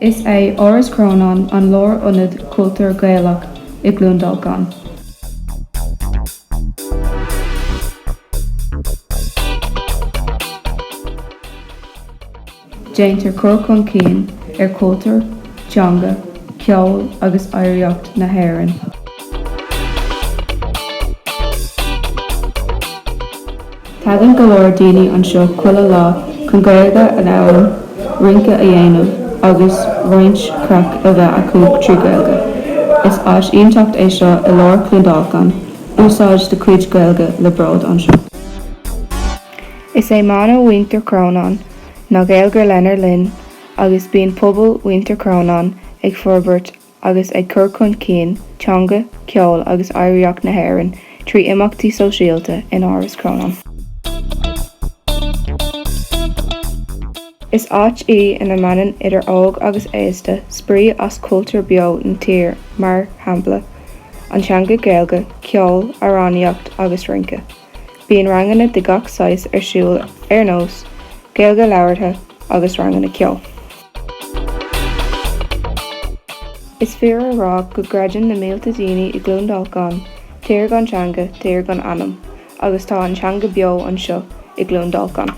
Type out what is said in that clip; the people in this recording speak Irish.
Is é Áras Chrónáin an lárionad cultúir Gaelach i gCluain Dolcáin. Déantar cur chun cinn ar chultúr, teanga, ceol agus oidhreacht na hÉireann. Tagann go leor daoine anseo chuile lá chun Gaeilge a fhoghlaim, rince a dhéanamh agus roinnt craic a bheith acu trí Ghaeilge. Is áit iontach é seo i lár Chluain Dolcáin. Úsáid do chuid Gaeilge le bród anseo. Is é mana Mhuintir Chrónáin ná Gaeilge lenár linn agus bíonn pobal Mhuintir Chrónáin ag forbairt agus ag cur chun cinn teanga, ceol agus oidhreacht na hÉireann trí imeachtaí sóisialta in Áras Chrónáin. Is áit í ina mbaineann idir óg agus aosta spraoi as cultúr beo na tíre mar shampla, an teanga Gaeilge, ceol, amhránaíocht agus rince. Bíonn ranganna de gach saghas ar siúl ar nós, Gaeilge labhartha agus ranganna ceoil. Is fíor a rá go gcreideann na mílte daoine i gCluain Dolcáin, tír gan teanga, tír gan anam, agus tá an teanga beo anseo i gCluain Dolcáin.